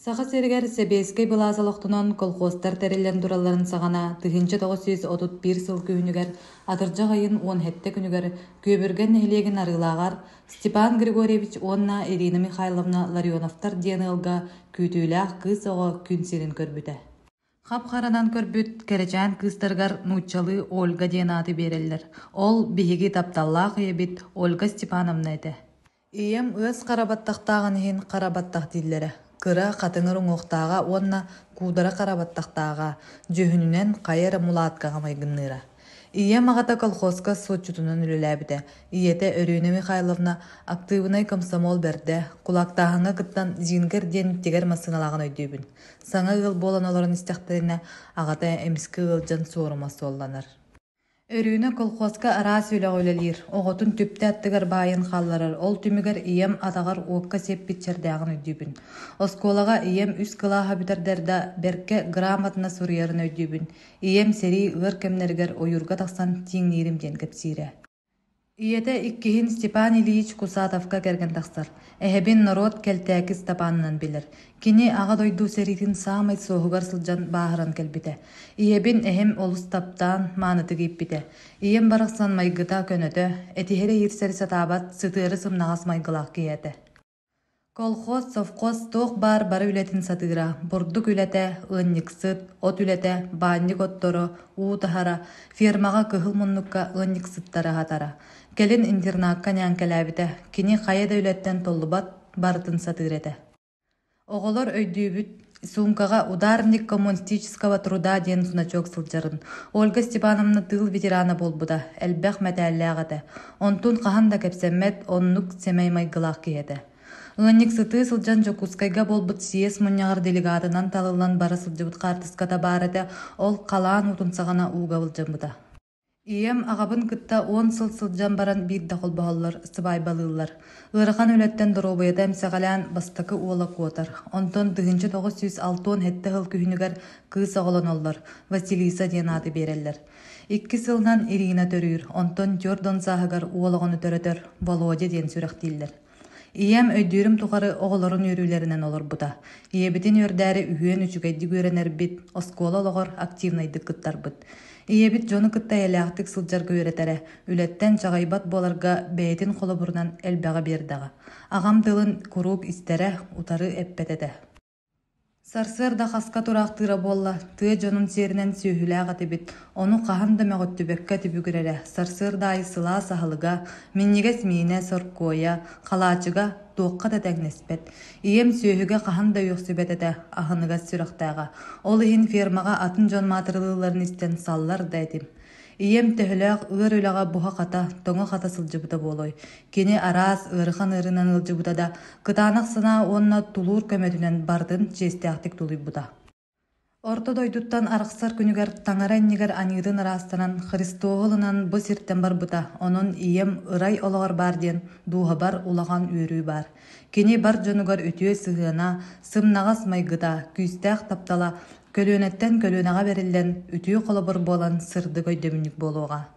Саха сиригэр сэбиэскэй былаас олохтонон колхуостар тэриллэн туралларын саҕана 1931 сыл күһүнүгэр атырдьах ыйын 17 күнүгэр Күөбүргэн нэһилиэгин Арыылааҕар Степан Григорьевич уонна Ирина Михайловна Ларионовтар диэн ыалга күүтүүлээх кыыс оҕо күн сирин көрбүтэ. Хап-харанан көрбүт кэрэчээн кыыстарыгар нууччалыы Ольга диэн ааты биэрэллэр. Ол биһиги тапталлаах ийэбит Ольга Степановна этэ. Ийэм ыас хара баттахтааҕын иһин хара баттах дииллэрэ, кыра, хатыҥыр уҥуохтааҕа уонна куудара хара баттахтааҕа, дьүһүнүнэн хайа эрэ мулааткаҕа майгынныыра. Ийэм аҕата колхозка суотчутунан үлэлээбитэ, ийэтэ Өрүүнэ Михайловна актыыбынай комсомол бэрдэ, кулаактааһыҥҥа кыттан «Зингер» диэн тигэр массыыналааҕын өйдүүбүн. Саҥа ыал буолан олорон истэхтэринэ, аҕата эмискэ ыалдьан суорума суолланар. Өрүүнэ колхуоска араас үлэҕэ үлэлиир, оҕотун түптэ аттыгар баайан хаалларар, ол түмүгэр ийэм атаҕар уокка сиэппит чэрдээҕин өйдүүбүн. Оскуолаҕа ийэм үс кылааһы бүтэрдэр да, бэркэ грамотно суруйарын өйдүүбүн. Ийэм сэрии ыар кэмнэригэр ойуурга тахсан тииҥниирим диэн кэпсиирэ. Ийэтэ иккиһин Степан Ильич Кусатовка кэргэн тахсар. Эһэбин норуот Кэлтээки Ыстапаанынан билэр. Кини Аҕа дойду сэриитин саамай суоһугар сылдьан бааһыран кэлбитэ. Ийэбин эһэм олус таптаан, маанытык ииппитэ. Ийэм барахсан майгыта көнөтө, этиһэри-иирсэри сатаабат, сытыары сымнаҕас майгылаах киһи этэ. Колхоз, совхоз туох баар бары үлэтин сатыыра: бурдук үлэтэ, ыанньыксыт, от үлэтэ, баанньык отторо, уу таһара, фермаҕа кыһыл муннукка ыанньыксыттары аһатара. Кэлин интернакка ньээҥкэлээбитэ, кини хайа да үлэттэн толлубат, барытын сатыыр этэ. Оҕолор өйдүүбүт, суумкаҕа «Ударник коммунистического труда» диэн значок сылдьарын. Ольга Степановна тыыл ветерана буолбута, элбэх мэтээллээх этэ. Онтун хаһан да кэпсэммэт, оннук сэмэй майгылаах киһи этэ. Ыанньыксытыы сылдьан Дьокуускайга буолбут съезд мунньаҕар делегатынан талыллан бара сылдьыбыт хаартыската баар этэ, ол халаан уутун саҕана ууга былдьаммыта. Ийэм аҕабын кытта 10 сыл сылдьан баран биирдэ холбоһоллор, сыбаайбалыыллар. Ыарахан үлэттэн доруобуйата эмсэҕэлээн бастакы уола куотар. Онтон 1967 сыл күһүнүгэр кыыс оҕолоноллор, Василиса диэн ааты биэрэллэр. Икки сылынан Ирина төрүүр, онтон 40 сааһыгар уол оҕону төрөтөр, Володя диэн сүрэхтииллэр. Ийэм өйдүүрүм тухары оҕолорун үөрүүлэринэн олорбута. Ийэбитин үөрдээри үһүөн үчүгэйдик үөрэнэрбит, оскуола олоҕор активнайдык кыттарбыт. Ийэбит дьону кытта эйэлээхтик сылдьарга үөрэтэрэ, үлэттэн чаҕыйбат буоларга бэйэтин холобурунан элбэҕи биэрдэҕэ. Аҕам тылын куруук истэрэ, утары эппэт этэ. Сарсыарда хаска тураахтыыра буолла, тыа дьонун сиэринэн сүөһүлээх этибит, ону хаһан да мөҕүттүбэккэ түбүгүрэрэ, сарсыарда аайы сылаас аһылыга, минньигэс миинэ, соркуойа, халаачыга туохха да тэҥнэспэт. Ийэм сүөһүгэ хаһан да үөхсүбэт этэ, аһыныгас сүрэхтээҕэ. Ол иһин фермаҕа атын дьон маатырылыылларын истэн саллар да этим. Ийэм төһөлөөх ыар үлэҕэ буһа-хата, тоҥо-хата сылдьыбыта буолуой? Кини араас ыарахан ыарыынан ыалдьыбыта да, кытаанах санаа уонна тулуур көмөтүнэн барытын чиэстээхтик тулуйбута. Орто дойдуттан арахсар күнүгэр таҥара иннигэр аньыытын ыраастанан, Христоһу ылынан бу сиртэн барбыта, онон ийэм ырай олоҕор баар диэн дууһабар улахан үөрүү баар. Кини бар дьонугар үтүө сыһыана, сымнаҕас майгыта, күүстээх таптала көлүөнэттэн көлүөнэҕэ бэриллэн, үтүө холобур буолан сырдык өйдөбүнньүк буолуоҕа.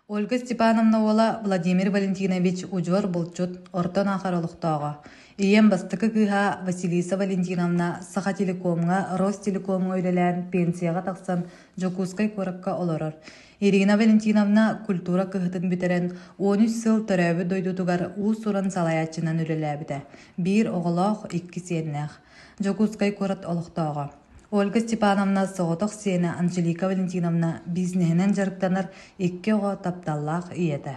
Ольга Степановна уола Владимир Валентинович удьуор булчут, Орто Наахара олохтооҕо. Ийэм бастакы кыыһа Василиса Валентиновна Сахателекомҥа, Ростелекомҥа үлэлээн пенсияҕа тахсан Дьокуускай куоракка олорор. Ирина Валентиновна культура кыһатын бүтэрэн, 13 сыл төрөөбүт дойдутугар уус-уран салайааччынан үлэлээбитэ. Биир оҕолоох, икки сиэннээх. Дьокуускай куорат олохтооҕо. Ольга Степановна соҕотох сиэнэ Анжелика Валентиновна бизнеһинэн дьарыктанар икки оҕо тапталлаах ийэтэ.